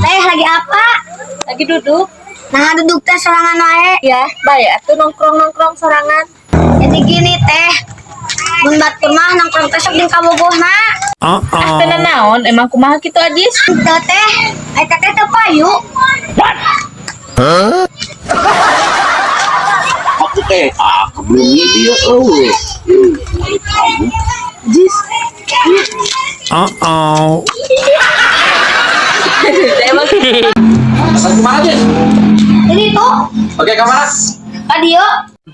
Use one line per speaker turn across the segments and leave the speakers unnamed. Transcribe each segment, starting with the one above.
Teh lagi apa?
Lagi duduk.
Nah, duduk teh sorangan wae.
Ya, baik atuh nongkrong-nongkrong sorangan.
Jadi gini teh. Mun batur mah nongkrong teh sok jeung kabogohna.
Ah, teu naon, emang kumaha kitu Ajis?
Teu teh, eta teh teu payu.
Aku teh ah kebelum dia eueuh. Kamu
Ajis.
Uh-oh.
Emang
asal kumaha Jis?
Jadi tuh,
Oke ka mana?
ka dieu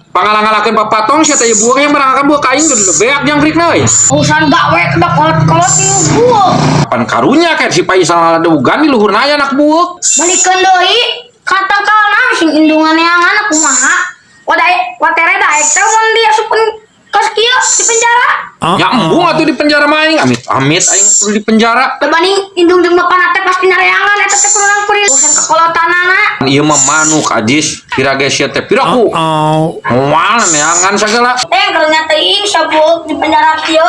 Pangalang-ngalakeun papatong sia teh buang yang merangkakan buah kain dulu beak jangkrikna euy.
urusan gawe udah kolot-kolot ieu buuk.
Pan karunya kayak si Paisal ngaladegan di luhur aya anak buuk.
Balikeun deui ka tangkalna sing indungan neangan kumaha. Wadai watere daek teh mun diasupkeun kos kieu di penjara.
Ya embung atuh di penjara mah aing. Amit amit aing kudu di penjara.
Dibanding indung jeung bapana teh pasti nareangan eta teh kurang kuring urusan kakolotanana.
Ieu mah manuk Ajis, pira ge sia teh piraku.
Uh-oh.
Moal neangan sagala.
Teh karunya teuing sabuk di penjara kieu.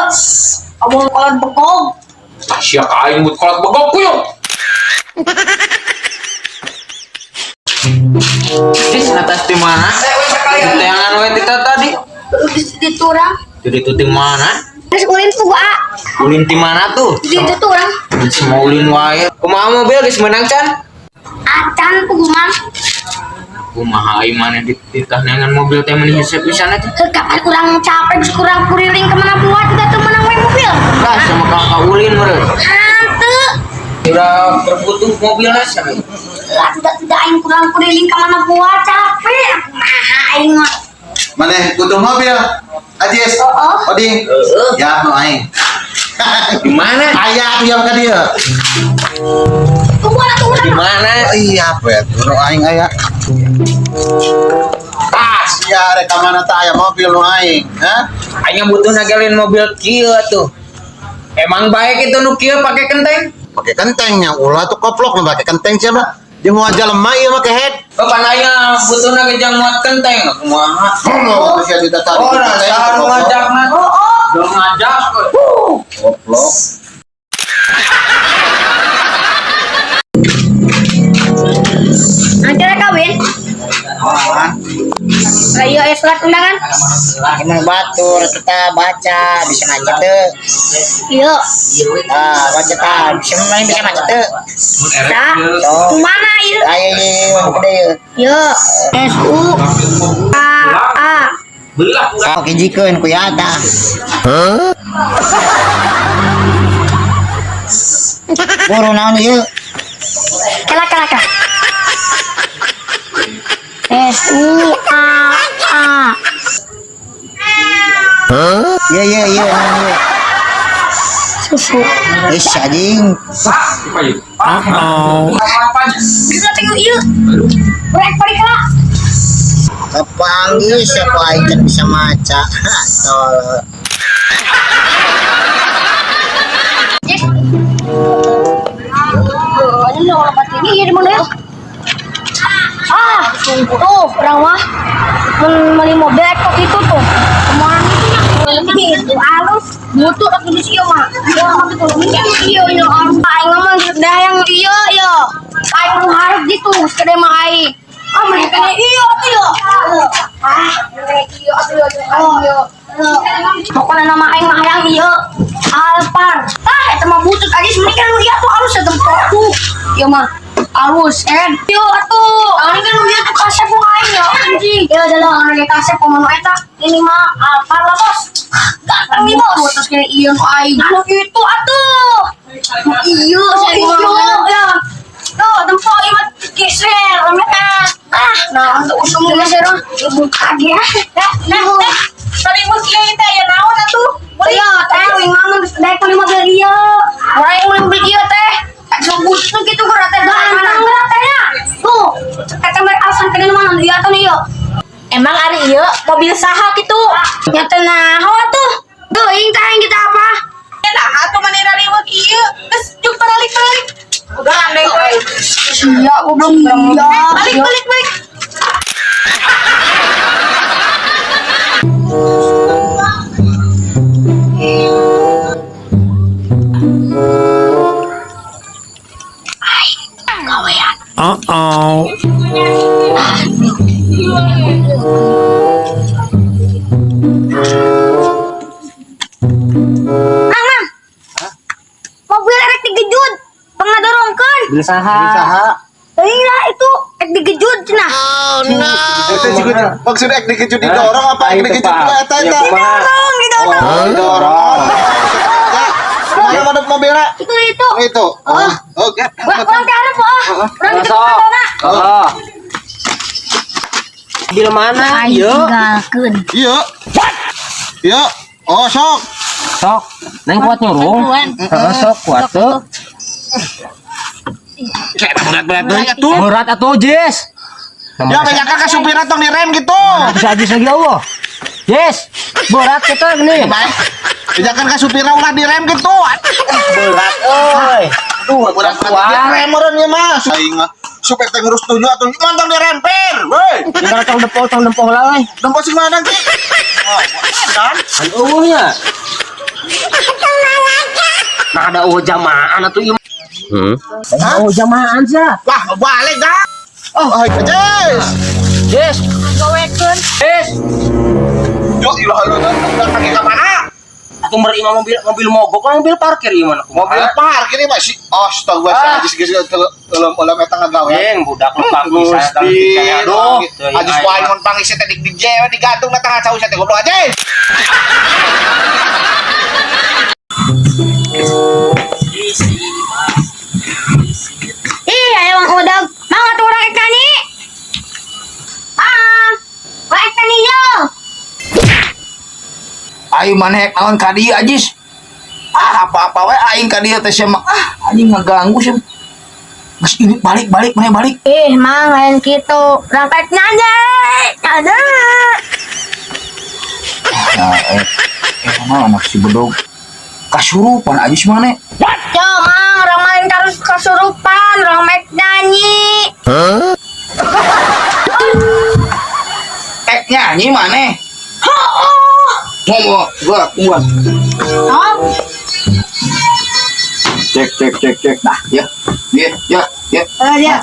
Abang kolot begog.
Sia ka aing mut kolot begog kuyuk.
Jis, atas di mana? Teangan we kita tadi.
Di ditu urang.
Jadi itu di mana?
Terus ulin tuh gua.
Ulin di mana tuh?
Di ditu tuh urang.
Semua ulin wae. Kumaha mobil geus meunang can?
Acan puguh mah.
Kumaha ai maneh dititah neangan mobil teh meuni hese pisan atuh.
Heuh, kapan urang capek geus kurang kuriling kemana buat tidak teu meunang we mobil.
Lah sama kakak ulin meureun.
Hanteu.
Udah berbutuh mobilna sana.
Lah tidak tidak aing kurang kuriling kemana buat capek. Kumaha aing mah.
Mana butuh mobil? Ajis.
Oh.
Oding.
Heeh.
Ya, nu aing.
Di mana?
Aya tuh yang ka dieu.
Tunggu atuh urang.
Di mana?
Oh, iya, pet. Nu aing aya. Ah, sia rek ka mana tah aya mobil nu aing, hah?
Aing butuh nagelin mobil kieu atuh. Emang baik itu nu kieu pake kenteng?
Pake kentengnya ulah tuh koplok nu pake kenteng siapa? Jeung moal jelema ieu mah kehed.
Kapan aing butuh nage jang muat kenteng? Kumaha?
Oh, sia tidak tadi.
Oh, nah, saha nu ngajakna?
Oh, oh.
Jang ngajak.
Koplok.
Nanti rek kawin. Ayo ya surat undangan.
Emang batur kita baca bisa maca tuh.
Iya.
Ah, baca ta bisa main bisa maca tuh.
Sa.
Oh.
Mana ieu?
Ayo ayo gede yeuh.
Yo. S U A A.
Belah
Oh, kijikeun ku ya tah. Buru naon ieu?
Kela kela kela. S U A A.
Ieu ieu ieu naon ieu?
Susu.
Geus anjing.
Uh-oh.
Bisa tengok ieu. Rek balik kela.
Kapanggih siapa aing can bisa maca. Ha, tol.
Yes. Oh, ini udah lepas ini ya di mana ya? Ah, tuh orang mah beli mobil kok itu tuh. Kemana itu nya? Itu halus. Butuh aku di sini mah. Iya, iya, harus aing mah dah yang iya, iya. Aing harus gitu, sekadar mah aing. Ah, mereka iya tuh yo. Ah, mereka iya tuh yo. Iya. Pokoknya nama aing mah hayang iya. Alphard. Ah, eta mah butut aja sebenarnya kan iya tuh halus ya tempat tuh. Iya mah halus eh. Iya atuh. Ini kan dia tuh kasep ku aing ya anjing. Ya udah lah orang kasep komo eta. Ini mah Alphard lah bos. Ganteng nih bos. Terus kayak iya nu aing. Anu gitu atuh. Iya, saya iya. Ya. Tuh, tempo ieu mah geser rame. Ah, nah untuk usum geser mah buka dia. Nah, nah,
Salimut kieu teh aya naon atuh?
iya, teh wing mama geus daek meuli mobil ieu. Urang yang meuli mobil ieu teh. Sebut gitu gua teh ganteng geura teh ya. Tuh, cek teh alasan kena mana ieu atuh ieu.
Emang ari ieu mobil saha kitu?
Nya teh naha tuh. Teuing teh aing kita apa?
Nah, atuh maneh rariweuh kieu. Geus juk taralik-taralik. Gandeng we.
Sia goblok. Iya.
Balik balik balik.
Uh-oh.
Mang, mang. Mobil erek digejut. Pangadorongkeun.
Beli saha?
Saha?
Euy lah itu erek digejut cenah.
Eta juga maksudnya ek dikejut didorong apa ek dikejut dulu eta eta?
Didorong, didorong.
Oh, didorong. Ya, mana mana mobilnya?
Itu itu.
Oh, itu. Oh, oke.
Wah, urang teh hareup oh. Urang di
Sok.
tukang
Oh. Mobil mana? Ieu.
tinggalkeun.
Iya. Iya. Oh, sok.
Sok. Neng kuat nyurung. Heeh, sok kuat tuh.
Berat-berat deui atuh.
Berat atuh, Jis.
Ya banyak ka supirna tong direm gitu.
Bisa Ajis lagi Allah. Yes, berat kita nih.
Baik. Bejakan ka supirna ulah direm gitu.
Berat, oi.
Aduh, berat direm meureun ieu mah. Aing mah supir teh ngurus tuju atuh mantong direm pir. Woi.
Tinggal tong dempo lah, euy.
Nempo sing mana ki? Oh, kan?
Kan eueuh nya. Nah, ada eueuh jamaan atuh ieu. Hmm. Oh, jamaan sih.
Wah, balik dah. Oh, Jess.
Yes.
Gawekeun.
Yes.
Yo, ilah lu kaki ka mana?
Aku meri imah mobil mobil mogok, mobil parkir ieu mana?
Mobil parkir ini masih astaga, ah. Geus ulem-ulem eta ngagawe.
Jeng, budak lu panggil saya
Gusti,
aduh.
Ajis ku aing mun pangisi teh dik jewe digantung na tengah cau teh goblok aja.
Ih, ayo Mang Udang. Mang atuh urang rek nyanyi. Ah, urang rek nyanyi yo.
Ayo maneh naon ka dieu Ajis? Ah, apa-apa we aing ka dieu teh sia mah. Ah, anjing ngaganggu sia. Geus ini balik balik maneh balik.
Ih, Mang lain kitu. Urang rek nyanyi. Nyanyi.
Nah, mah anak si bedog kasurupan Ajis maneh.
Yo, Mang, urang main terus kesurupan, urang rek nyanyi.
Eh, nyanyi maneh.
Hooh.
Ngomong gua tungguan.
Oh,
Cek cek cek cek. Nah, ya. Ya, ya, ya.
ya.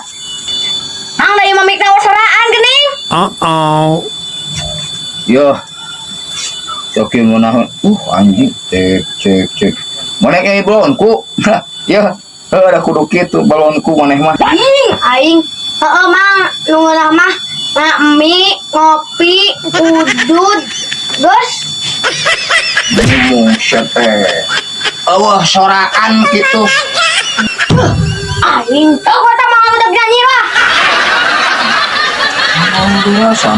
Mang dari mamik na soraan geuning.
Uh-oh.
Yo. Sok ngeunaheun. Anjing. Cek cek cek. Maneh kayak balonku. Nah, ya. Heuh, ada kudu kitu balonku maneh mah.
Aing, aing. Heeh, Mang, nu ngeunah mah mie, ngopi, udud, geus.
Ngomong sia teh. Eueuh soraan gitu.
Aing, tuh kata Mang udah nyanyi lah.
Alhamdulillah sama.